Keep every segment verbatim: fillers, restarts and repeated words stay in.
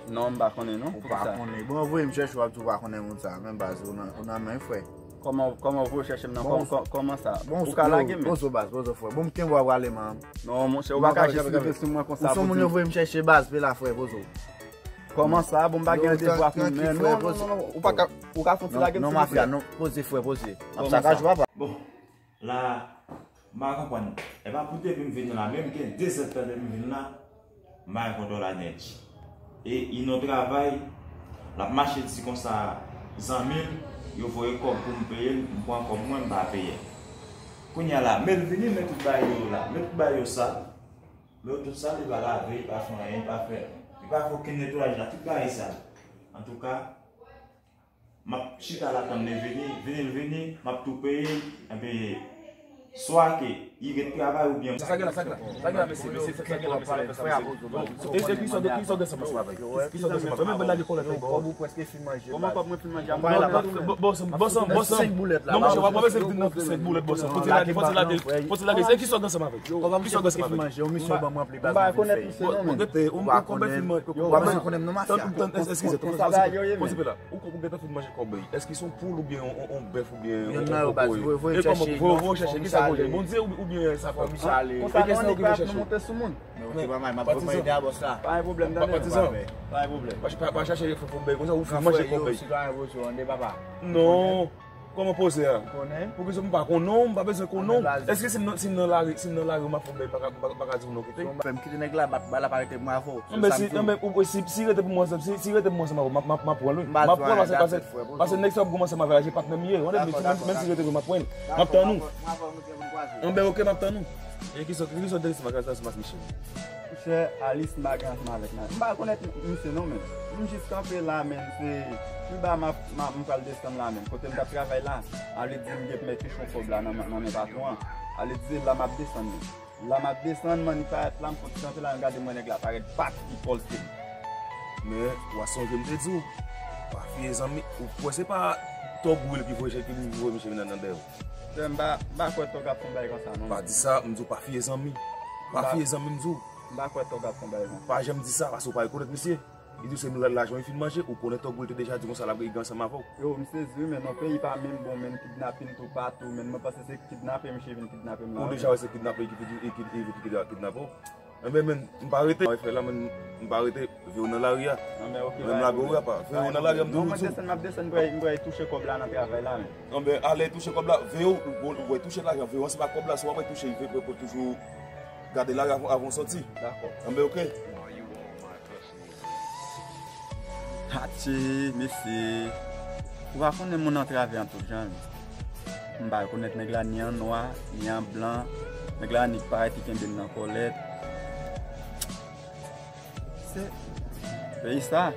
Non, m pa konnen non. Ou pa konnen. Bon, voye m chèche w ap di ou pa konnen moun sa. Men baz, ou nan, ou nan men frè. Kòman, kòman ou voye chèche m nan? Kòman sa? Ou ka lage m? Pozo baz, pozo frè. Bon, m kenbe w ap rale man. Non, monchè, ou pa ka jis rive sou mwen konsa. Ou se moun yo voye m chèche baz, pe la frè, pozo. Kòman sa? Bon, m pa gen randevou ak moun, men non, non, non, non, ou pa ka, ou ka fon ti lage m silvouplè. Non, mafya, non, poze frè, poze. Sa ka jwe apa. Bon, la, m pa konprann. E pa pou depi m vin la, menm gen de zèdtan depi m vin la, m pa gen kontwòl a Nèdji. E Ino travay, l ap mache di konsa, zanmi l, yo voye kòb pou m peye l, m pran kòb mwen, m pa peye l. Kounye a la, men l vini, men tout bagay yo la, men tout bagay yo sal. Men yo tout sal, li pa lave, li pa fè anyen, li pa fè, li pa fè okenn netwayaj la, tout bagay sal. Antouka, m ap chita la tann li vini, vini l vini, m ap tou peye l, epi swa ke li ret travay oubyen. Sa gen la, sa gen la, sa gen la, mesye, mesye, sa gen la, mesye, mesye, mesye. E, e ki sa, ki sa w gen ansanm avèk? Ki sa w gen ansanm avèk? Menm lage kòlèt, kòb ou prèske fin manje. Kòman kòb mwen fin manje? Bon, bon, bon, bon, bon, non, monchè, w ap wè se vin nan senk boulèt, bon, fò ti lage, fò ti lage, fò ti lage. E ki sa w gen ansanm avèk? Ki sa w gen ansanm avèk? Manje, yon misyon ban mwen anpli baz. M pa konèt misye non, men. Ou pa konn, ou pa bezwen konnen m non, mafya. Tann, tann, eskize, tann, eskize. Pon ti pe la. Ou, ou gentan fin manje kòb li. Èske se yon poul oubyen yon, yon, yon bèf oubyen yon, yon kokoye? Voye, voye chèche. Voye chèche. Kisa voye? Bondye oubyen sa fè? Konsa non, li pa ap monte sou moun. Men ok, pa mal, m ap voye mande a bòs la. Pa gen pwoblèm, tande. Pa, pa, pa chèche fè kòb li konsa, ou fin manje kòb li. Non. Kòman poze a? Ou konnen? Poukisa m pa konn non, m pa bezwen konn non. Èske si m nan, si m nan lari, si m nan lari, m ap fè yon bèl, m pa ka, m pa, m pa ka di w non kite? Fè m kite nèg la, bat bal ap arete m avè w. Anben si, anben, ou, si, si rete pou mwen, si, si rete pou mwen ansanm avèk w, m ap, m ap pran l wi. M ap pran l paske, paske, paske nèg sa w ap goumen ansanm avè l la, se patnè m ye. Ou konnen, menm si, menm si rete pou mwen, m ap pran l. M ap tann ou. Anben, ok, m ap tann ou. E kisa, kisa w te di sou makas la, sou mas Michel? Monchè, Alice m pa gen ansanm avèk nan. M pa konèt misye non, men. M jis kanpe la, men. Se pi ba m ap, m ap, m pral desann la, men. Kote m t ap travay la, ale di m gen mèt yon kòb la nan, nan men patwon an. Ale di la m ap desann, men. La m ap desann, man, li parèt la, m fouti kanpe la, m gade mwen nèg la parèt, bak, li kòlte m. Men, w a sonje m te di w, pa fye zanmi, ou kwè se pa tòg wi l ki voye chèch, ki voye misye vin nan dèyè w. Frè m, m pa, m pa kwè tòg ap fè yon bagay konsa non. Pa di sa, m di w pa fye zanmi. Pa fye zanmi, m di w. M pa kwè tòg ap fè yon bagay konsa. Pa janm di sa, paske w pa rekonèt misye. Li di w se lajan li fin manje, ou konnen tòg wi l te deja di konsa l ap gen ansanm avè w. Yo, m sezi wi, men non, peyi pa menm bon, men kidnapin toupatou, men mwen panse se kidnape misye vin kidnape m la wi. Ou deja wè se kidnape ki, ki, ki, ki, ki, ki kidnape w. Enben, men, m pa rete. Mwen fè la, men, m pa rete. Veye w nan lari a. Anben, ok, mwen m lage w apa. Veye w nan lari a, m toujou sou. Mwen desann, m ap desann, m pral, m pral touche kòb la nan travay la, men. Anben, ale touche kòb la, veye w, ou, ou, ou touche lajan, veye w ansanm ak kòb la, si w ap touche, veye w toujou gade lari avan, avan w sòti. Dakò. Anben, ok. Atye, mesye. Ou pa konnen moun nan travè an tout jan. M pa rekonèt nèg la ni an nwa, ni an blan. Nèg la annik parèt, li kenbe m nan kòlèt. Se peyi sa.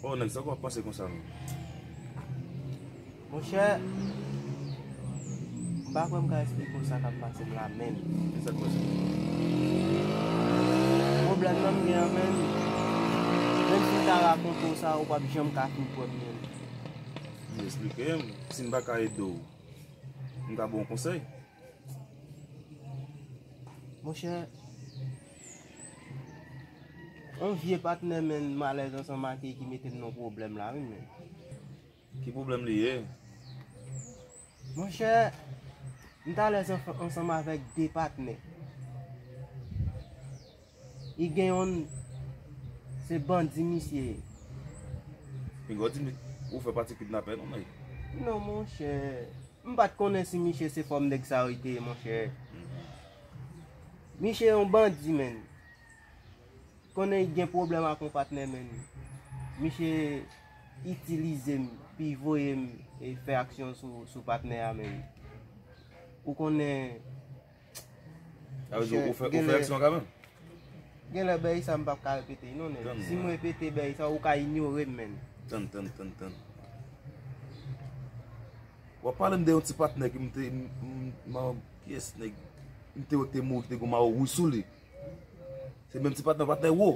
Oh, nèg, sa w ap panse konsa, non? Monchè, m pa kwè m ka eksplike w sa k ap pase m la, menn. Ki sa k pase? Pwoblèm nan m gen an, menn. Menm si m ta rakonte w sa, ou p ap janm ka fin kwè m, menn. Eksplike m. Si m pa ka ede w, m ka ba w yon konsèy. Monchè, yon vye patnè, menn, m alèz ansanm ak li ki mete m nan pwoblèm la, wi, menn. Ki pwoblèm li ye? Monchè, m t alèz anf-, ansanm avèk de patnè. Li gen yonn, se bandi misye ye. Pinga w di m ou fè pati kidnapè, non, nèg? Non, monchè. M pa t konnen si misye se fòm nèg sa yo te ye, monchè. Misye yon bandi, menn. Konnen li gen pwoblèm ak yon patnè, menn. Misye itilize m, pi voye m e fè aksyon sou, sou patnè a, menn. Ou konnen. Sa vle di ou fè, ou fè aksyon kanmenm? Genlè bagay sa m p ap ka repete non, nèg. Si m repete bagay sa, ou ka inyore m, menn. Tann, tann, tann, tann. W ap pale m de yon ti patnè ki m te, m, m, m, kiyès nèg? M te wè ki te mouri, ki te gen yon mayo wouj sou li. Se menm ti patnè, patnè wo.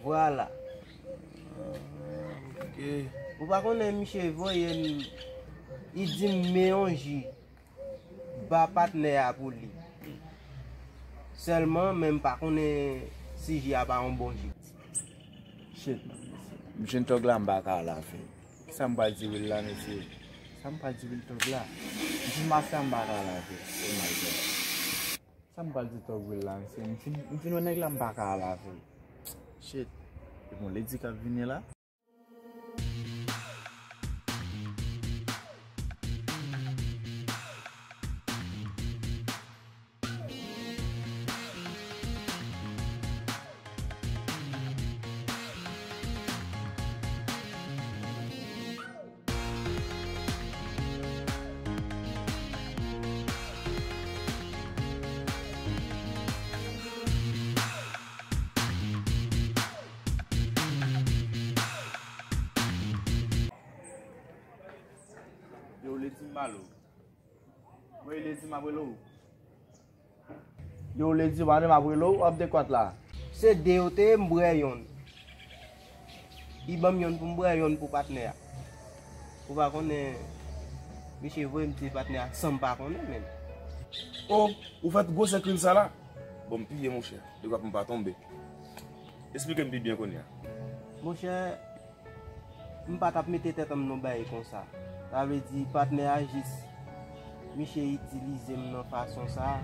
Vwala. Ok. Ou pa konnen misye voye m, li di m men yon ji ba patnè a pou li. Sèlman, men m pa konnen si ji a pa yon bon ji. Shit, man. M jwenn tòg la, m pa ka lave. Kisa m pral di Will la, mesye? Sa m pral di Will tòg la? M fin mafya, m pa ka lave. Oh my God. Sa m pral di tòg Will la, mesye? M fin, m fin wè nèg la, m pa ka lave. Shit. E bon, Lady k ap vini la. Yo, Lady, m ba l ou. Mwen, Lady, m ap rele w. Yo, Lady, mande m ap rele w, w ap de kwat la. Se de yo te ye, m bwè yonn. Li ban m yonn pou m bwè, yonn pou patnè a. Ou pa konnen, misye voye m di patnè a san m pa konnen menm. Oh, ou fè gwosè krim sa la? Bon, m piye, monchè. De kwat m pa tonbe. Esplike m pi byen kounye a. Monchè, m pa t ap mete tèt an m nan bagay konsa. Sa vle di, patnè a jis, misye itilize m nan fason sa.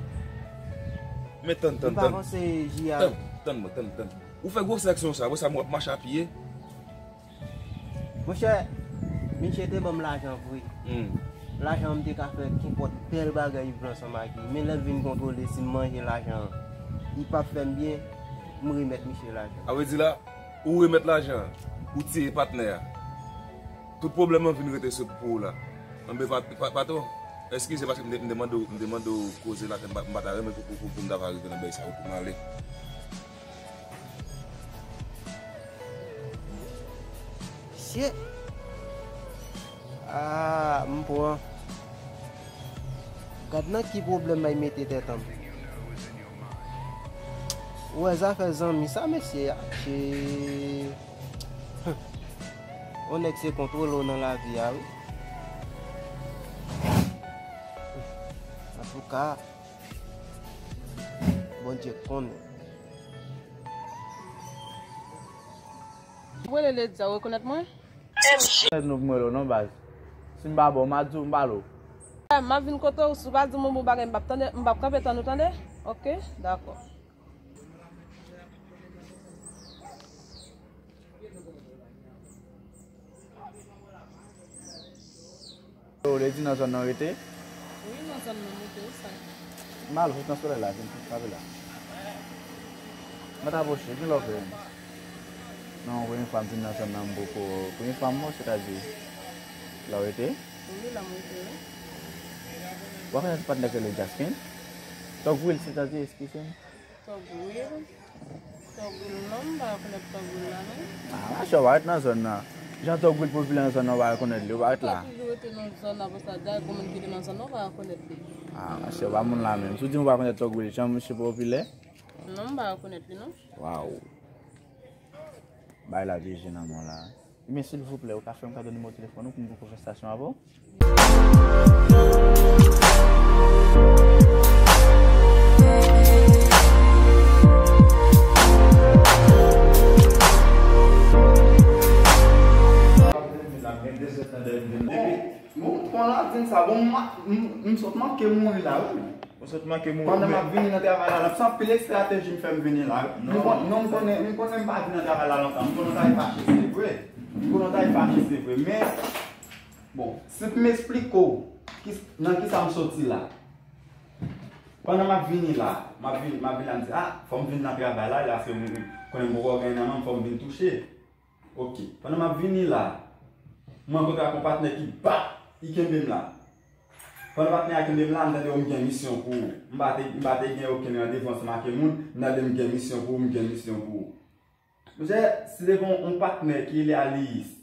Men tann, tann, tann. M pa panse ji a. Tann, tann mwen, tann, tann. Ou fè gwosè aksyon sa, apre sa, m w ap mache a pye. Monchè, misye te ban m lajan vre. Hmm. Lajan an m te ka fè kenpòt bèl bagay vre ansanm ak li. Men lè l vin kontwole si m manje lajan an, li p ap fè m byen, m remèt misye lajan. A vle di la, ou remèt lajan an, ou tiye patnè a. Tout pwoblèm lan vin rete sou pou ou la. Anben, pa, pa, patwon, eskize paske m te, m te mande w, m te mande w koze la, m pa, m pa ta renmen pou, pou, pou, pou m ta va rive nan bagay sa yo pou m ale. Shit. Ah, m pran. Gad nan ki pwoblèm m ay mete tèt an m. Ou wè zafè zanmi sa, mesye, a, shit. Yon nèg se kontwole w nan lavi a, wi. Antouka, Bondye konnen. Ou rele Lady a, ou rekonèt mwen? Lè nou mwen lo non baz. Si m pa bon, m a di w m pa lo. M ap vin kote w, si w pa di m yon bon bagay, m p ap tande, m p ap kanpe tann ou tande. Ok, dakò. Yo, Lady nan zòn nan rete? Wi, nan zòn nan rete, wi, sa. M al fout nan solèy la, vin fout kanpe la. Mwen ta pwoche, gen lè w fè. Non, premye fwa m vin nan zòn nan, m poko, premye fwa m, sètadi, la w rete? Wi, la m rete, wi. W a konn yon ti patnè ki rele Jaskin? Tòg Will, sètadi, eskize m. Tòg Will? Tòg Will non, m pa rekonèt Tòg Will la non. Ah, machè, w pa ret nan zòn nan. Jan Tòg Will popilè nan zòn nan, w pa rekonèt li, w pa ret la. Li toujou rete nan zòn nan, apre sa, dayè gon moun ki te nan zòn nan, w pa rekonèt li. Ah, machè, w pa moun la menm. Si w di m w pa rekonèt Tòg Will, jan misye popilè? Non, m pa rekonèt li non. Waw. Bay la vyeje nan men w la. Ebyen, silvouplè, ou ka fè m kado nimewo telefòn ou pou m fè konvèsasyon avè w? Bon, bon, konn la di m sa, bon, m, m, m sot manke mouri la, wi. Ou sot manke mouri. Pandan m ap vini nan travay la, la, se anpil estrateji m fè m vini la, wi. Non. M kon-, non, m konnen, m konnen m pa vin nan travay la lontan. M konnen w ta fache, se vre. M konnen w ta fache, se vre. Men, bon, si m esplike w ki, nan ki sa m soti la. Pandan m ap vini la, m ap vin, m ap vin la, m di, ah, fò m vin nan travay la, la se m konnen m poko gen nan men m, fò m vin touche. Ok. Pandan m ap vini la, m rankontre ak yon patnè ki bat, li kenbe m la. Pandan patnè a kenbe m la, m tande, "Oh, m gen misyon pou ou." M pa te, m pa te gen okenn randevou ansanm ak yon moun, m tande, "M gen misyon pou ou, m gen misyon pou ou." Monchè, si te gen yon patnè ki rele Alice,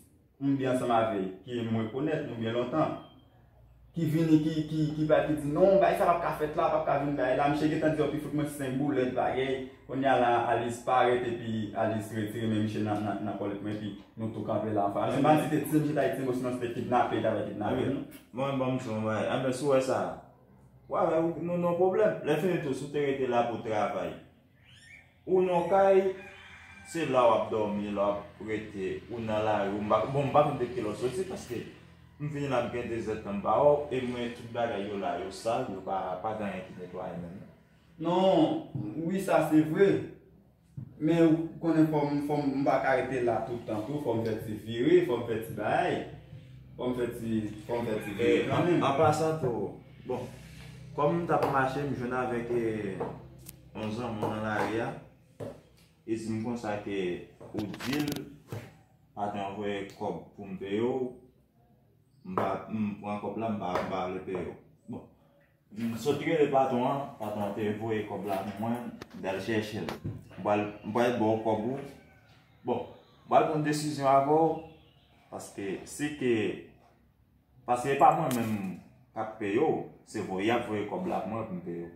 m byen ansanm avè l, ki m rekonèt nou byen lontan, ki vini, ki, ki, ki bay, ki di, "Non, bagay sa p ap ka fèt la, p ap ka vin bagay la." Misye gentan di, "Yo, pi fout mwen senk boulèt, bagay." Kounye a la, Alice parèt, epi Alice retire men misye nan, nan, nan kòlèt mwen, epi nou tou kanpe la anfas. Misye pa di se te tire, misye ta tire, sinon se te kidnape, li ta pral kidnape nou. Mwen, ban m di yon bagay. Anben, si w wè sa, w a wè, nou nan pwoblèm. Lè fini tou, si w te rete la pou travay, ou nan kay, se la w ap dòmi, la w ap rete, ou nan lari, ou m pa, bon, m pa konn de kilè w soti, paske m vini la, m gen de zèdtan m pa wè w, e mwen, tout bagay yo la, yo sal, yo pa, pa gen anyen ki netwaye menm. Non, wi, sa se vre. Men ou konnen fò m, fò m, m pa ka rete la tout tan tou, fò m fè ti vire, fò m fè ti bagay, fò m fè ti, fò m fè ti vire kanmenm. An pasan tou, bon, kòm m t ap mache, m jwenn avèk, eh, yon zanmi w nan lari a, li di m konsa ke ou di l, patwon an voye kòb pou m peye w, m pa, m pran kòb la, m pa, m pa vle peye w. Bon, m sot rele patwon an, patwon an te voye kòb la pou mwen, m t al chèche l. M pral, m pral ba w kòb ou. Bon, m pral pran desizyon avè w, paske si ke, paske e pa mwen menm k ap peye w, se voye, y ap voye kòb la pou mwen pou m peye w.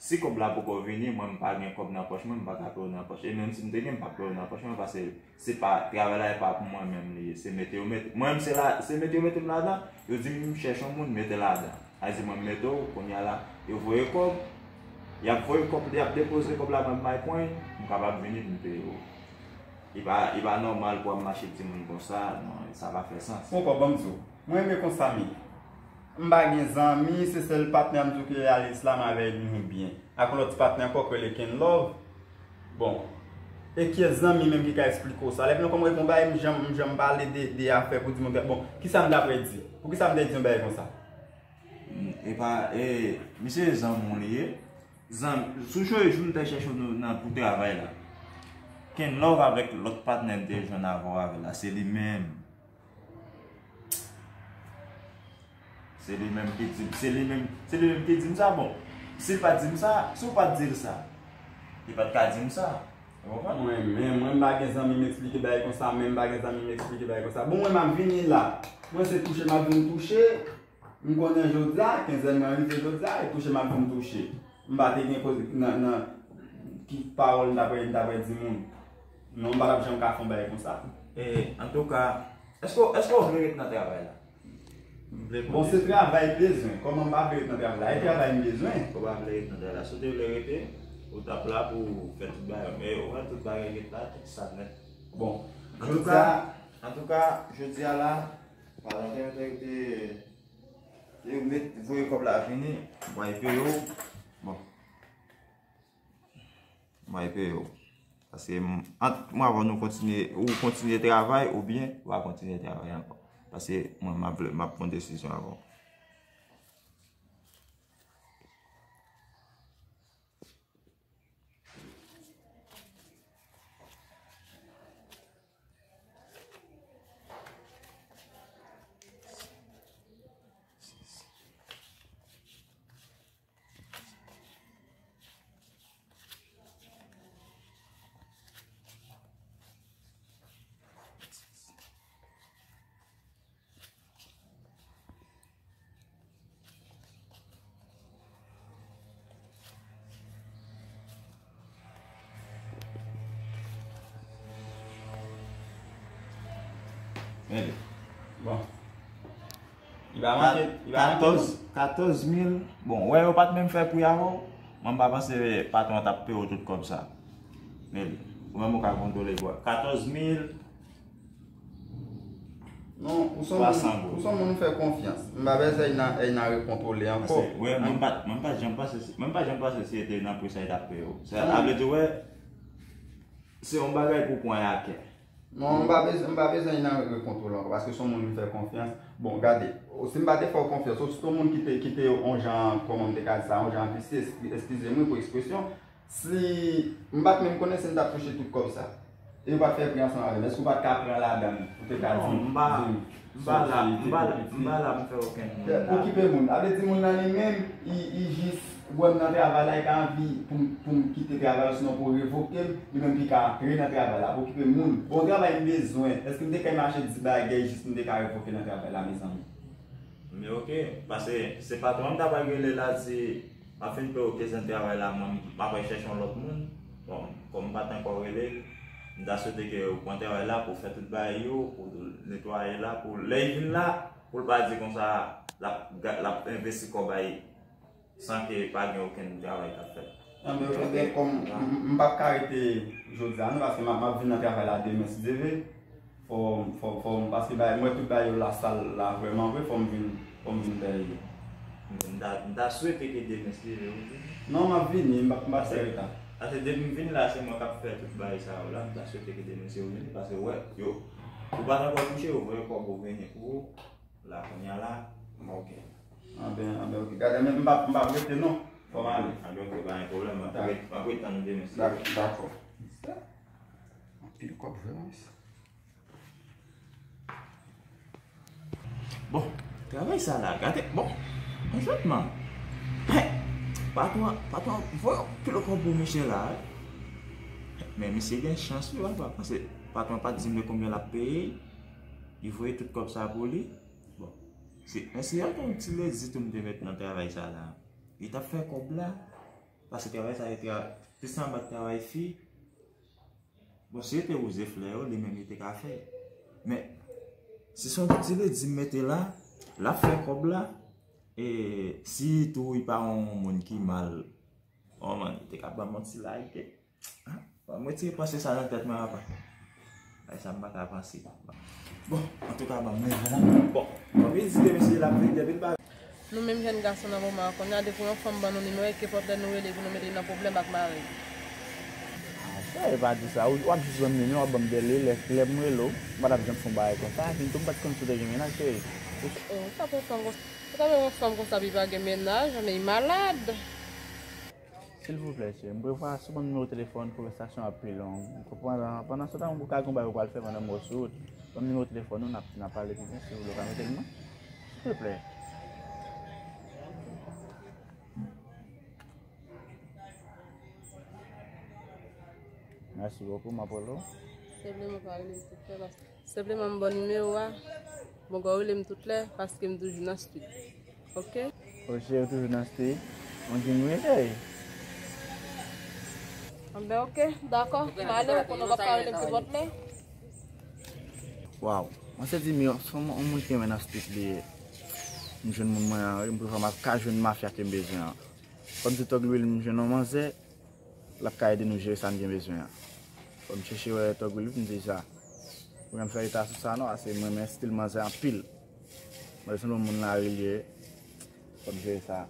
Si kòb la poko vini, mwen m pa gen kòb nan pòch mwen, m pa ka peye w nan pòch. E menm si m te gen, m p ap peye w nan pòch mwen, paske se pa, travay la e pa pou mwen menm li ye. Se mete yo mete. Mwen menm se la, se mete yo mete m ladan. Yo di m chèche yon moun, mete ladan. Sa vle di mwen m mete w, kounye a la, yo voye kòb. Y ap voye kòb, y ap depoze kòb la nan My Point, m kapab vini pou m peye w. Li pa, li pa nòmal pou w ap mache ak timoun konsa, non, sa pa fè sans. Bon, kòb, ban m di w. Mwen menm konsa m ye. M pa gen zanmi, se sèl patnè m di w ke Alice la, m avè l nou byen. Ak yon lòt ti patnè ankò k rele Ken Love. Bon. E kiyès zanmi menm ki ka eksplike w sa? Lè fini kòm reponn bagay, m janm, m janm pale de, de afè pou di moun, bon, kisa m ta pral di? Poukisa m ta di yon bagay konsa? E pa, e, misye zanmi w li ye. Zanmi, sou chwe jou m te chèche w nan, nan pou travay la. Ken Love avèk lòt patnè m te jwenn avè w avè l la, se li menm. Se li menm ki di m, se li menm, se li menm ki di m sa, bon. Si l pa t di m sa, si w pa t di l sa, li pa t ka di m sa. Ou konprann? Mwen menm, mwen m pa gen zanmi m eksplike bagay konsa, menm m pa gen zanmi m eksplike bagay konsa. Bon, mwen m ap vini la. Mwen se touche m ap vin touche. M konnen jodi a, kenzèn mwen rive jodi a, e touche m ap vin touche. M pa te gen koze nan, nan ki pawòl m ta pral, m ta pral di moun. Non, m pa t ap janm ka fè yon bagay konsa. E, antouka, èske, èske w vle ret nan travay la? M vle Bon, se travay m bezwen. Kòman m pa vle ret nan travay la? E travay m bezwen. Ou pa vle ret nan travay la. Si w te vle rete, ou t ap la pou w fè tout bagay. Men ou wè tout bagay ret la, tout sa nèt. Bon, Antouka, jodi a, antouka, jodi a la, pa nan te, te, te, te met, voye kòb la vini, mwen peye w. Bon. Mwen peye w. Paske m, ant mwen avè w nou kontinye, ou kontinye travay oubyen ou pa kontinye travay ankò. Paske mwen, m ap vle, m ap pran desizyon avè w. Men li. Bon. Li pa manke, li pa manke katòz, non. Katòz mil. Bon, wè, yo pa t menm fè pri avè w. Mwen, m pa panse patwon an t ap peye w tout kòb sa. Men li. Ou menm ou ka kontwole bò. Katòz mil. Non, ou se yon moun, ou se yon moun m fè konfyans. M pa bezwen Eyna, Eyna rekontwole ankò. Paske, wè, mwen pa, mwen pa janm panse si, mwen pa janm panse si se te nan pri sa li t ap peye w. Sa, sa vle di, wè, se yon bagay pou pran a kè. Non, m pa bezwen, m pa bezwen Eyna rekontwole ankò, paske se yon moun m fè konfyans. Bon, gade, o, si m pa te fè w konfyans, ou se yon moun ki te, ki te yon jan, kòman m te ka di sa, yon jan visye, eskize m wi pou ekspresyon, Si m pa t menm konnen si m t ap touche tout kòb sa, e yo pa t fè pri ansanm avè m, èske w pa t ka pran ladan l pou te ka di m, di m, m pa la, m pa la, m pa la pou m fè okenn moun la. Okipe moun. Sa vle di moun nan li menm, li, li jis wè m nan travay la, li ka anvi pou m, pou m kite travay la, sinon pou revoke m, li menm ki ka antre nan travay la. Okipe moun. Bon travay m bezwen. Èske m te ka mache di bagay jis pou m te ka revoke nan travay la, mezanmi? Men oke, paske se patwon an m ta pral rele la di, m ap fin peye w kezan travay la, mwen m ap al chèche yon lòt moun. Bon, kòm m pa t ankò rele l, m ta swete ke w pran travay la pou w fè tout bagay yo, pou w netwaye la, pou lè l vin la, pou l pa di konsa l ap, l ap envesti kòb a l san ke pa gen okenn travay k ap fèt. Anben, oke, kòm m, m, m p ap ka rete jodi a non, paske m ap, m ap vin nan travay la demen si Dye vle. Fò, fò, fò, paske bay, mwen tout bagay yo la sal la vrèman vre, fò m vin, fò m vin peye. M ta, m ta swete ke demen si Dye vle ou vini. Non, m ap vini, m p ap, m p ap fè reta. Paske depi m vin la, se mwen k ap fè tout bagay sa yo la, m ta swete ke demen si ou vini, paske wè, yo, ou pa t ankò touche, yo voye kòb ou vini pou ou. La, kounye a la, m oke. Anben, anben, oke. Gade, men m p ap, m p ap rete non. Fò m ale. Anben, oke, pa gen pwoblèm. M ap ret, m ap ret tann ou demen si Dye vle. Dakò. Anpil kòb vre, wi. Bon, travay sa la, gade, bon, egzakteman. Patwon, patwon voye anpil kòb pou misye la, wi. Men misye gen chans wi, papa, paske patwon pa t di m de konbyen l ap peye l. Li voye tout kòb sa pou li. Bon, se, men se yon ti lezi tou m te met nan travay sa la. Li t ap fè kòb la, paske travay sa, li tra-, plis anba travay fi. Bon, si yo te wouze flè yo, li menm li te ka fè. Men, si se yon ti lezi m mete la, l ap fè kòb la, e si tou li pa yon moun ki mal, oh man, li te ka ban m yon ti like. Bon, m retire panse sa nan tèt mwen, papa. Ay, sa m pa ka panse. Bon, antouka, ban m leve la. Bon, bon, vizite mesye l ap vin depi l pa. Nou menm jèn gason nan moman an, kounye a depi yon fanm ban nou nimewo, e kenpòt lè nou rele pou nou mete l nan pwoblèm ak mari l. Ah, cheri, pa di sa. Ou, w ap jis ban m nimewo, w ap ban m bèl li, lè, lè m rele w, m pa t ap janm fè yon bagay konsa. Epi tou, m pa t konn si w te gen mennaj, cheri. Oh, sa pou fanm konsa. Ou ta wè yon fanm konsa, pi pa gen mennaj, men li malad. Silvouplè, cheri, m prevwa si w ban m nimewo telefòn, konvèsasyon ap pi long. Pandan, pandan se tan, ou ka gen bagay ou pral fè pandan m wè w sou wout. Ban m nimewo telefòn ou, n ap, n ap pale pi byen, silvouplè, ou ka mete l non? Silvouplè. Mèsi bokou, m ap rele w. Senpleman pa rele m tout lè paske Senpleman m ba w nimewo a. Bon, ou rele m tout lè paske m toujou nan street. Oke? Oke, ou toujou nan street. Mwen gen nimewo, ey. Anben, oke, dakò. M ale, ou konnen w p ap ka rele m nenpòt lè. Waw. Mwen se di, mi, se yon moun ki renmen nan street li ye. M jwenn moun mwen an, wi, m prevwa m ap ka jwenn mafya ke m bezwen an. Kòm se Tòg Lwil, m jwenn yon manzè. L ap ka ede nou jere sa n gen bezwen an. Fò m chèche wè Tòg Wilip, m di sa. Pou m fè reta sou sa non, paske mwen renmen estil manzè anpil. Manzè se yon moun lari li ye. Fò m jere sa.